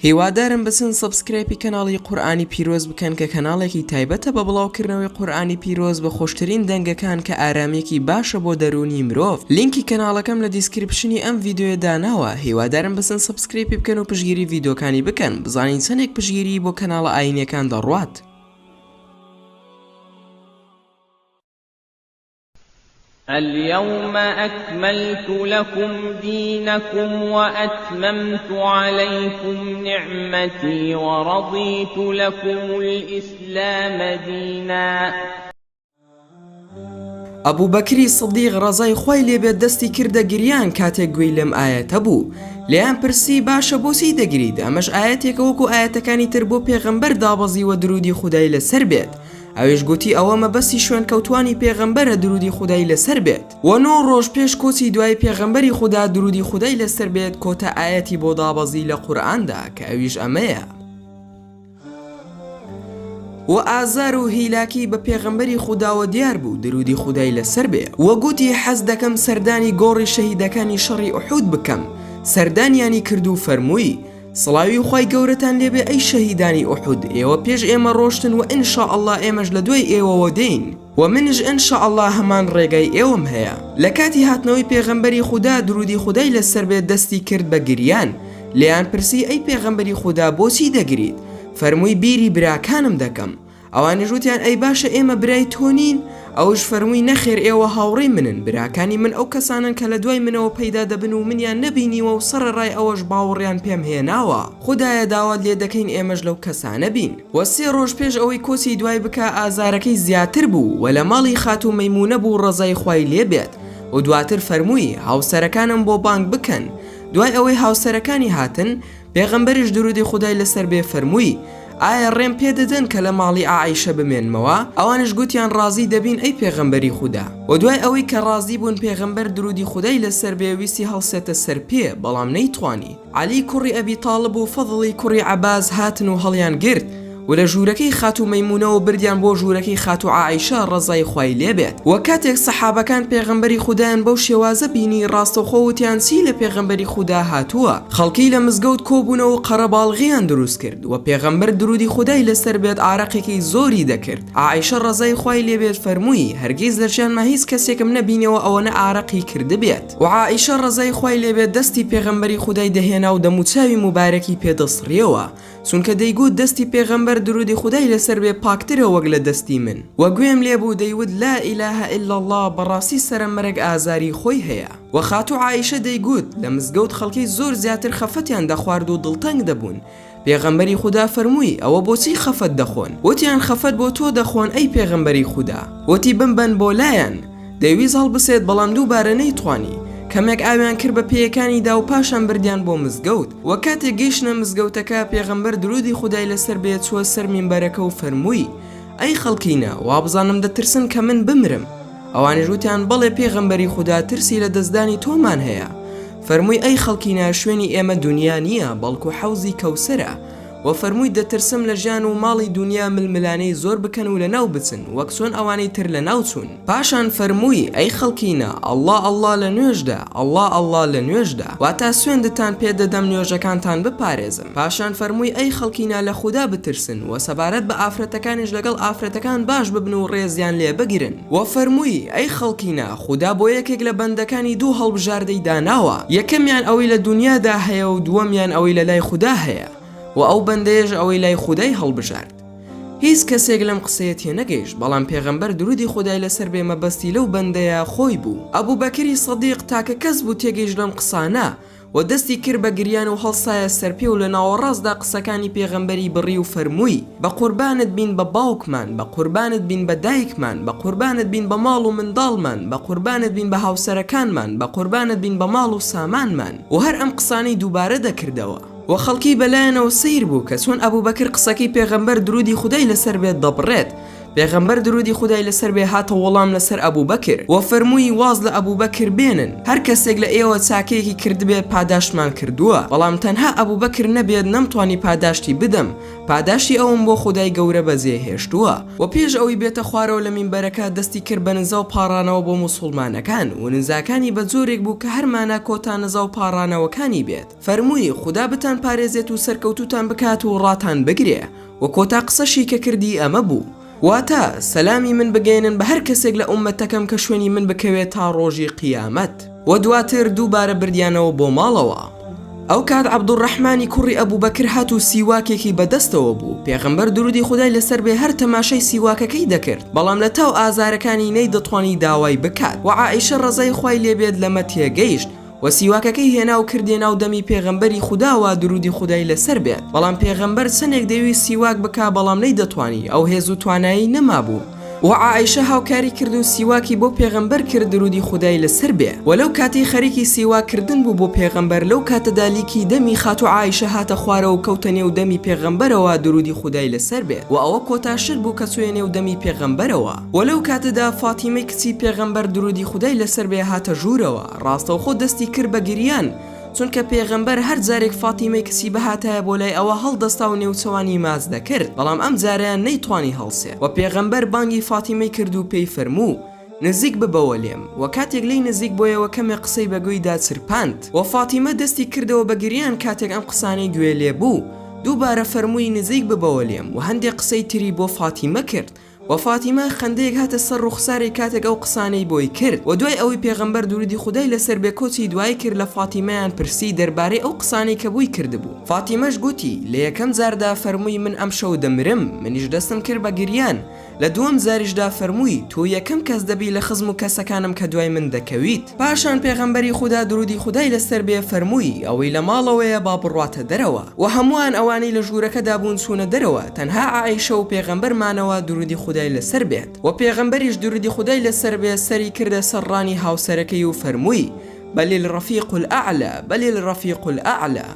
هیوادارم بچن subscribe ی کەناڵی قورئانی پیرۆز بکەن کە کەناڵێکی تایبەتە بە بڵاو کردنەوەی قورئانی پیرۆز بە خۆشترین دەنگەکان کە ئارامیەکی باشە بۆ دەروونی مرۆڤ لینکی کەناڵەکەم لە description ی ئەم ڤیدیۆیە داناوە هیوادارم بچن subscribe ی بکەن و پشتگیری ڤیدیۆکانی بکەن بزانین چەنێک پشتگیری بۆ کەناڵە ئاینیەکان دەڕوات. الیوم اکملت لکم دینکم واتممت علیکم نعمتی ورضیت لکم الاسلام دینا. ئەبوبەکری سدیق ڕەزای خوای لێ بێت دەستی کردە گریان کاتێک گوێی لەم ئایەتە بوو، لێیان پرسی باشە بۆچی دەگریت ئەمەش ئایەتێکە وەکو ئایەتەکانی تر بۆ پێغەمبەر دابەزیوە درودی خودای لەسەر بێت، ئەویش گوتی ئەوە مەبەستی شوێنکەوتوانی پێغەمبەرە درودی خودای لەسەر بێت. وە نۆ ڕۆژ پێش کۆچی دوای پێغەمبەری خودا درودی خودای لەسەر بێت کۆتا ئایەتی بۆ دابەزی لە قورئاندا کە ئەویش ئەمەیە. وە ئازار و هیلاکی بە پێغەمبەری خوداوە دیار بوو درودی خودای لەسەر بێ وە گوتی حەز دەکەم سەردانی گۆڕی شەهیدەکانی شەڕی ئوحود بکەم سەردانیانی کرد و فەرمووی سڵاوی خوای گەورەتان لێبێ ئەی شەهیدانی ئوحود ئێوە پێش ئێمە ڕۆشتن وە ان شاء اللە ئێمەش لە دوای ئێوەوە دێین وە منش ان شاء اللە هەمان ڕێگای ئێوەم هەیە. لە کاتی هاتنەوەی پێغەمبەری خودا درودی خودای لەسەر بێت دەستی کرد بە گریان لێیان پرسی ئەی پێغەمبەری خودا بۆچی دەگریت فەرمووی بیری براکانم دەکەم ئەوانیش وتیان ئەی باشە ئێمە برای تۆ نین؟ ئەوش فەرمووی نەخێر ئێوە هاوڕێی منن، براکانی من ئەو کەسانەن کە لە دوای منەوە پەیدا دەبن و منیان نەبینیوە و سەڕەڕای ئەوەش باوەڕیان پێم هێناوە، خودایە داوات لێ دەکەین ئێمەش لەو کەسانە بین. وە سێ ڕۆژ پێش ئەوەی کۆچی دوای بکا ئازارەکەی زیاتر بوو و لە ماڵی خاتوو مەیموونە بوو ڕەزای خوای لێ بێت و دواتر فەرمووی هاوسەرەکانم بۆ بانگ بکەن دوای ئەوەی هاوسەرەکانی هاتن پێغەمبەریش درودی خودای لەسەر بێ فەرمووی، ئایا ڕێم پێ دەدەن کە لە ماڵی عائیشە بمێنمەوە؟ ئەوانیش گوتیان ڕازی دەبین ئەی پێغەمبەری خودا. وە دوای ئەوەی کە ڕازی بوون پێغەمبەر درودی خودای لەسەر بێ ویستی هەڵسێتە سەر پێ بەڵام نەیتوانی، عەلی کوڕی ئەبی تاڵب و فەزڵی کوڕی عەباس هاتن و هەڵیان گرت و لە ژوورەکەی خاتوو مەیموونەوە بردیان بۆ ژوورەکەی خاتوو عائیشە ڕەزای خوای لێ بێت. وە کاتێک سەحابەکان پێغەمبەری خودایان بەو شێوازە بینی ڕاستەوخۆ وتیان چی لە پێغەمبەری خودا هاتووە؟ خەڵکی لە مزگەوت کۆبوونەوە و قەرەباڵغیان دروست کرد وە پێغەمبەر درودی خودای لەسەر بێت عارەقێکی زۆری دەکرد عائیشە ڕەزای خوای لێ بێت فەرمووی هەرگیز لە ژیانما هیچ کەسێکم نەبینیوە ئەوەنە عارەقی کردبێت وە عائیشە ڕەزای خوای لێ بێت دەستی پێغەمبەری خودای دەهێنا و دەموچاوی موبارەکی پێ دەسڕیەوە چونکە دەیگوت دەستی پێغەمبەر درودی خودای لەسەر بێ پاکترە وەک لە دەستی من، وە گوێم لێ بوو دەیوت لا الە الا اللە بەڕاستی سەرە مەرگ ئازاری خۆی هەیە، وە خاتوو عائیشە دەیگوت لە مزگەوت خەڵکی زۆر زیاتر خەفەتیان دەخوارد و دڵتەنگ دەبوون، پێغەمبەری خودا فەرمووی ئەوە بۆچی خەفەت دەخۆن؟ وتیان خەفەت بۆ تۆ دەخۆن ئەی پێغەمبەری خودا، وتی بمبەن بۆ لایان، دەیویست هەڵبسێت بەڵام دووبارە نەیتوانی، کەمێک ئاویان کرد بە پێیەکانیدا و پاشان بردیان بۆ مزگەوت، وە کاتێک گەیشتنە مزگەوتەکە پێغەمبەر درودی خودای لەسەر بێت چووە سەر مینبەرەکە و فەرمووی، ئەی خەڵکینە وابزانم دەترسن کە من بمرم، ئەوانیش وتیان بەڵێ پێغەمبەری خودا ترسی لە دەستدانی تۆمان هەیە، فەرمووی ئەی خەڵکینە شوێنی ئێمە دونیا نییە بەڵکو حەوزی کەوسەرە، وە فەرمووی دەترسم لە ژیان و ماڵی دونیا ململانێی زۆر بکەن و لەناو بچن وەک چۆن ئەوانەی تر لەناو چوون. پاشان فەرمووی، ئەی خەڵکینە، اللە اللە لە نوێژدا، اللە اللە لە نوێژدا، واتا سوێندتان پێ دەدەم نوێژەکانتان بپارێزم. پاشان فەرمووی، ئەی خەڵکینە لە خودا بترسن، وە سەبارەت بە ئافرەتەکانیش لەگەڵ ئافرەتەکان باش ببن و ڕێزیان لێ بگرن. وە فەرمووی، ئەی خەڵکینە، خودا بۆ یەکێک لە بەندەکانی دوو هەڵبژاردەی داناوە، یەکەمیان ئەوەی لە دونیادا هەیە و دووەمیان ئەوەی لە لای خودا هەیە، وە ئەو بەندەیەش ئەوەی لای خودای هەڵبژارد. هیچ کەسێک لەم قسەیە تێنەگەیشت، بەڵام پێغەمبەر درودی خودای لەسەر بێ مەبەستی لەو بەندەیە خۆی بوو. ئەبوبەکری سەدیق تاکە کەس بوو تێگەیشت لەم قسانە، و دەستی کرد بە گریان و هەڵسایە سەرپێ و لە ناوەڕاستدا قسەکانی پێغەمبەری بڕی و فەرمووی، بە قوربانت بین بە باوکمان، بە قوربانت بین بە دایکمان، بە قوربانت بین بە ماڵ و منداڵمان، بە قوربانت بین بە هاوسەرەکانمان، بە قوربانت بین بە ماڵ و سامانمان. و هەر ئەم قسانەی دووبارە دەکردەوە. وە خەڵکی بەلایانەوە سەیر بوو کە چۆن ئەبوبەکر قسەکەی پێغەمبەر درودی خودای لەسەر بێت دەبڕێت. پێغەمبەر درودی خودای لەسەر بێ هاتە وەڵام لەسەر ئەبوبەکر وە فەرمووی واز لە ئەبوبەکر بێنن هەر کەسێک لە ئێوە چاکەیەکی کردبێت پاداشتمان کردووە بەڵام تەنها ئەبوبەکر نەبێت نەمتوانی پاداشتی بدەم پاداشتی ئەوم بۆ خودای گەورە بەجێ هێشتووە. وە پێش ئەوەی بێتە خوارەوە لە مینبەرەکە دەستی کرد بە نزا و پاڕانەوە بۆ موسوڵمانەکان و نزاکانی بە جۆرێک بوو کە هەر مانا کۆتا نزا و پاڕانەوەکانی بێت فەرمووی خودا بتان پارێزێت و سەرکەوتووتان بکات و ڕاتان بگرێ وە کۆتا قسەشی کە کردی ئەمە بوو واتە، سەلامی من بگەیەنن بە هەر کەسێک لە ئوممەتەکەم کە شوێنی من بکەوێت تا ڕۆژی قیامەت. وە دواتر دووبارە بردیانەوە بۆ ماڵەوە. ئەوکات عەبدولڕەحمانی کوڕی ئەبوبەکر هات و سیواکێکی بە دەستەوە بوو، پێغەمبەر دروودی خودای لەسەر بێ هەر تەماشای سیواکەکەی دەکرد، بەڵام لە تاو ئازارەکانی نەیدەتوانی داوای بکات، وە عائیشە ڕەزای خوای لێ بێت لەمە تێگەیشت، وە سیواکەکەی هێنا و کردیە ناو دەمی پێغەمبەری خوداوە دروودی خودای لەسەر بێت، بەڵام پێغەمبەر چەنێک دەیویست سیواک بکا بەڵام نەیدەتوانی ئەو هێز و توانایەی نەمابوو، وە عائیشە هاوکاری کرد و سیواکی بۆ پێغەمبەر کرد دروودی خودای لەسەر بێ، وە لەو کاتەی خەریکی سیواک کردن بوو بۆ پێغەمبەر لەو کاتەدا لیکی دەمی خاتوو عائیشە هاتە خوارەوە و کەوتە نێو دەمی پێغەمبەرەوە دروودی خودای لەسەر بێت، وە ئەوە کۆتا شت بوو کە چویە نێو دەمی پێغەمبەرەوە. وە لەو کاتەدا فاتیمەی کچی پێغەمبەر دروودی خودای لەسەر بێ هاتە ژوورەوە، ڕاستەوخۆ دەستی کرد بە گریان، چونکە پێغەمبەر هەر جارێک فاتیمەی کچی بهاتایە بۆ لای ئەوا هەڵدەستا و نێوچەوانی ماچ دەکرد، بەڵام ئەم جارەیان نەیتوانی هەڵسێ، وە پێغەمبەر بانگی فاتیمەی کرد و پێی فەرموو، نزیک ببەوە لێم، وە کاتێک لێی نزیک بۆیەوە کەمێک قسەی بە گوێیدا چرپاند، وە فاتیمە دەستی کردەوە بە گریان کاتێک ئەم قسانەی گوێ لێ بوو، دووبارە فەرمووی نزیک ببەوە لێم، وە هەندێک قسەی تری بۆ فاتیمە کرد. وە فاتیمە خەندەیەک هاتە سەر ڕوخساری کاتێک ئەو قسانەی بۆی کرد، وە دوای ئەوەی پێغەمبەر دورودی خودای لەسەر بێ کۆچی دوایی کرد لە فاتیمەیان پرسی دەربارەی ئەو قسانەی کە بۆی کردبوو، فاتیمەش گوتی، لە یەکەم جاردا فەرمووی من ئەمشەو دەمرم، منیش دەستم کرد بە گریان، لە دووەم جاریشدا فەرمووی، تۆ یەکەم کەس دەبی لە خزم و کەسەکانم کە دوای من دەکەویت. پاشان پێغەمبەری خودا دروودی خودای لەسەر بێ فەرمووی، ئەوەی لە ماڵەوەیە با بڕواتە دەرەوە. وە هەمووان ئەوانەی لە ژوورەکەدا بوون چوونە دەرەوە، تەنها عائیشە و پێغەمبەر مانەوە دروودی خودای لەسەر بێت. وە پێغەمبەریش دروودی خودای لەسەر بێ سەری کردە سەر ڕانی هاوسەرەکەی و فەرمووی، بل الرفیق الاعلی، بل الرفیق الاعلی.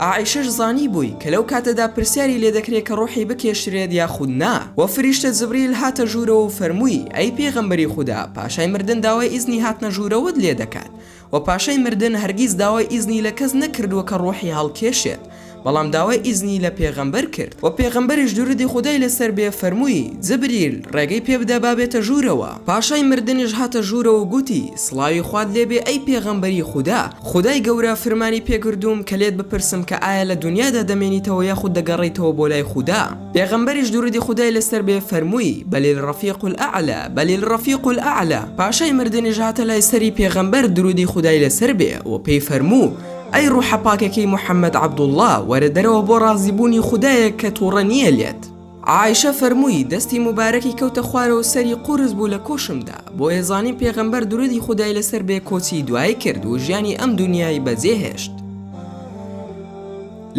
عائیشەش زانیبووی کە لەو کاتەدا پرسیاری لێ دەکرێ کە ڕۆحی بکێشرێت یاخود نا، وە فریشتە جبریل هاتە ژوورەوە و فەرمووی، ئەی پێغەمبەری خودا پاشای مردن داوای ئیزنی هاتنە ژوورەوەت لێ دەکات، وە پاشای مردن هەرگیز داوای ئیزنی لە کەس نەکردووە کە ڕۆحی هەڵکێشێت، بەڵام داوای ئیزنی لە پێغەمبەر کرد، وە پێغەمبەریش دروودی خودای لەسەر بێ فەرمووی، جبریل، ڕێگەی پێ بدە با بێتە ژوورەوە. پاشای مردنیش هاتە ژوورەوە و گوتی، سڵاوی خوات لێ بێ ئەی پێغەمبەری خودا، خودای گەورە فرمانی پێ کردووم کە لێت بپرسم کە ئایا لە دونیادا دەمێنیتەوە یاخود دەگەڕێیتەوە بۆ لای خودا؟ پێغەمبەریش دروودی خودای لەسەر بێ فەرمووی، بل الرفیق الاعلی، بل الرفیق الاعلی، پاشای مردنیش هاتە لای سەری پێغەمبەر دروودی خودای لەسەر بێ و پێی فەرموو، ئەی ڕوحە پاکەکەی محمد عبداللە وەرە دەرەوە بۆ ڕازی بوونی خودایەک کە توڕە نییە لێت. عائیشە فەرمووی، دەستی موبارەکی کەوتە خوارەوە سەری قورس بوو لە کۆشمدا، بۆیە زانیم پێغەمبەر دروودی خودای لەسەر بێ کۆچی دوایی کرد و ژیانی ئەم دونیای بەجێ هێشت.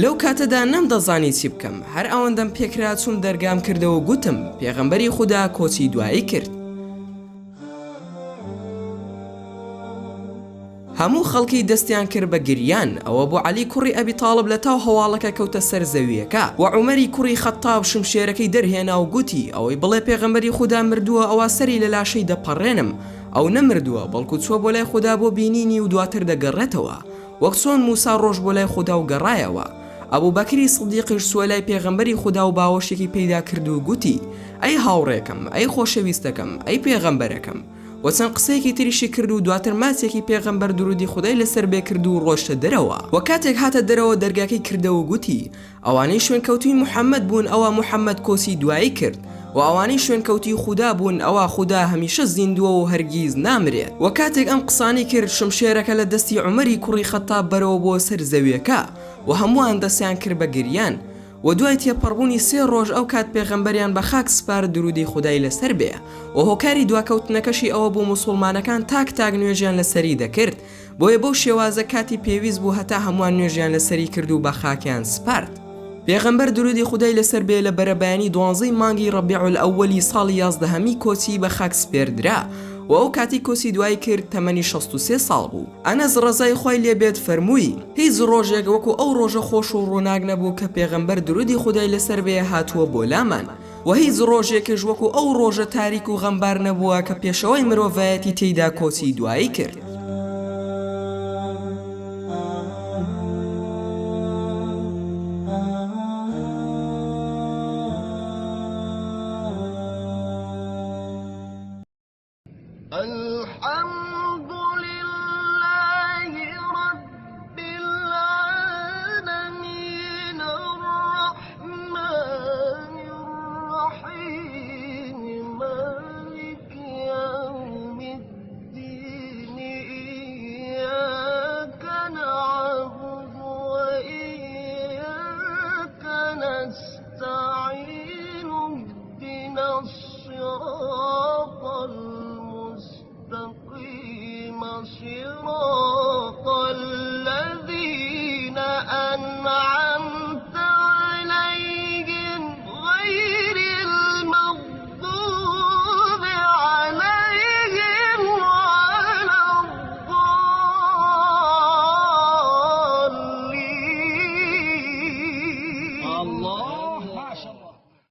لەو کاتەدا نەمدەزانی چی بکەم، هەر ئەوەندەم پێکرا چووم دەرگام کردەوە و گوتم، پێغەمبەری خودا کۆچی دوایی کرد. هەموو خەڵکی دەستیان کرد بە گریان، ئەوە بوو عەلی کوڕی ئەبی تاڵب لە تاو هەواڵەکە کەوتە سەر زەوییەکە، وە عومەری کوڕی خەتتاب شمشێرەکەی دەرهێنا و گوتی، ئەوەی بڵێ پێغەمبەری خودا مردووە ئەوا سەری لە لاشەی دەپەڕێنم، ئەو نەمردووە، بەڵکو چووە بۆ لای خودا بۆ بینینی و دواتر دەگەڕێتەوە، وەک چۆن موسا ڕۆشت بۆ لای خودا و گەڕایەوە. ئەبوبەکری سدیقیش چووە لای پێغەمبەری خودا و باوەشێکی پێیدا کرد و گوتی، ئەی هاوڕێکەم، ئەی خۆشەویستەکەم، ئەی پێغەمبەرەکەم. وە چەند قسەیەکی تریشی کرد و دواتر ماچێکی پێغەمبەر دروودی خودای لەسەر بێ کرد و ڕۆشتە دەرەوە. وە کاتێک هاتە دەرەوە دەرگاکەی کردەوە و گوتی، ئەوانەی شوێنکەوتووی محمد بوون ئەوا محمد کۆچی دوایی کرد، وە ئەوانەی شوێنکەوتووی خودا بوون ئەوا خودا هەمیشە زیندووە و هەرگیز نامرێت. وە کاتێک ئەم قسانەی کرد شمشێرەکە لە دەستی عومەری کوڕی خەتاب بەرەوە بۆ سەر زەویەکە وە هەمووان دەستیان کرد بە گریان. وە دوای تێپەڕبوونی سێ ڕۆژ ئەو کات پێغەمبەریان بە خاک سپارد دروودی خودای لەسەر بێ وە هۆکاری دواکەوتنەکەشی ئەوە بوو موسوڵمانەکان تاک تاک نوێژیان لەسەری دەکرد بۆیە بەو شێوازە کاتی پێویست بوو هەتا هەمووان نوێژیان لەسەری کرد و بە خاکیان سپارد. پێغەمبەر دروودی خودای لەسەر بێ لە بەرەبەیانی دوانزەی مانگی ڕەبیع الاولی ساڵی یازدەهەمی کۆچی بە خاک سپێردرا وە ئەو کاتی کۆچی دوایی کرد تەمەنی 63 ساڵ بوو. ئەنەس ڕەزای خوای لێ بێت فەرمووی، هیچ ڕۆژێک وەکو ئەو ڕۆژە خۆش و ڕووناک نەبوو کە پێغەمبەر درودی خودای لەسەر بێ هاتووە بۆ لامان. وە هیچ ڕۆژێکش وەکو ئەو ڕۆژە تاریک و غەمبار نەبووە کە پێشەوای مرۆڤایەتی تێیدا کۆچی دوایی کرد.